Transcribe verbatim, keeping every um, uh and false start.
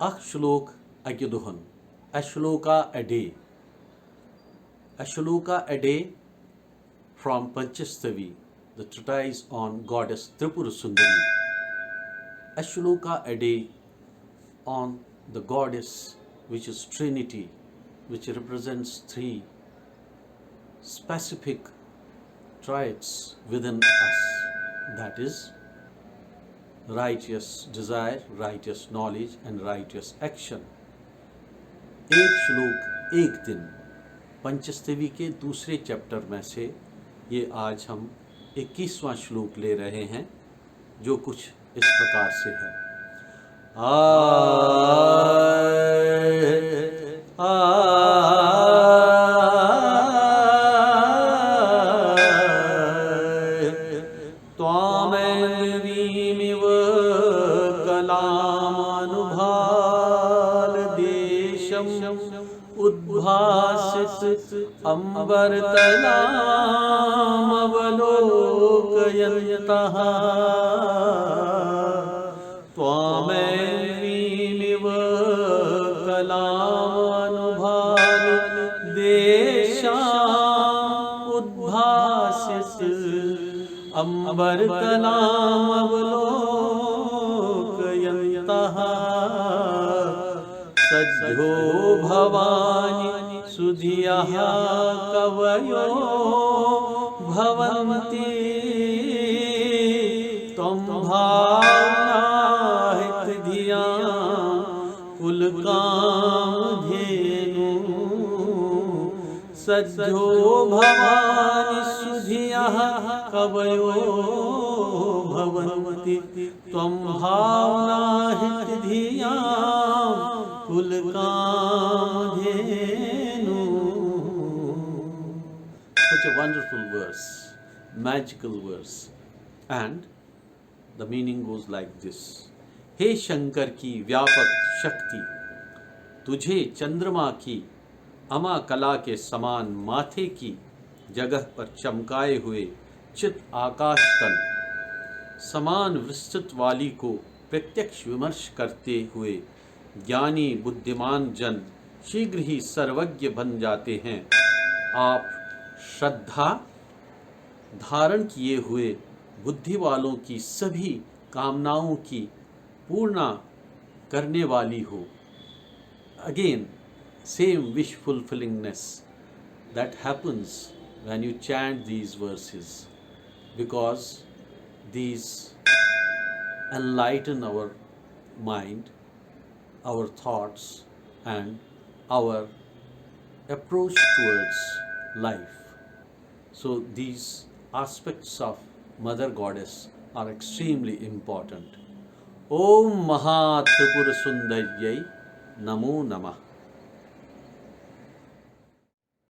اکھ شلوک اکہِ دۄہن. A shloka a day. A shloka a day from Panchastavi, the treatise on goddess Tripura Sundari. A shloka a day on the goddess, which is Trinity, which represents three specific traits within us, that is, righteous desire, righteous knowledge, and righteous action. एक श्लोक एक दिन, पंचस्तवी के दूसरे chapter में से ये आज हम इक्कीसवाँ श्लोक ले रहे हैं, जो कुछ इस प्रकार से है. आ, आ, त्वामैन्द्रीमिव कलामनुभालदेशम् उद्भासित अम्बरतलामवलोकयन्तः त्वामैन्द्रीमिव कलामनुभालदेशाम् उद्भासित अम्बरतलामवलोकयन्तः सद्यो भवानि सुधियः कवयो भवन्ति त्वं भावनाहितधियां कुलकामधेनु सद्यो भवानि सुधियः कवयो भवन्ति त्वं भावनाहितधियां कुलकामधेनु. Such a wonderful verse, magical verse, and the meaning goes like this. हे शंकर की व्यापक शक्ति, तुझे चंद्रमा की अमा कला के समान माथे की जगह पर चमकाए हुए चित आकाश तल समान विस्तृत वाली को प्रत्यक्ष विमर्श करते हुए ज्ञानी बुद्धिमान जन शीघ्र ही सर्वज्ञ बन जाते हैं. आप श्रद्धा धारण किए हुए बुद्धि वालों की सभी कामनाओं की पूर्णा करने वाली हो. Again, same wish fulfillingness that happens when you chant these verses, because these enlighten our mind, our thoughts, and our approach towards life. So these aspects of Mother Goddess are extremely important. Om Maha Tripura Sundaryai Namo Namah.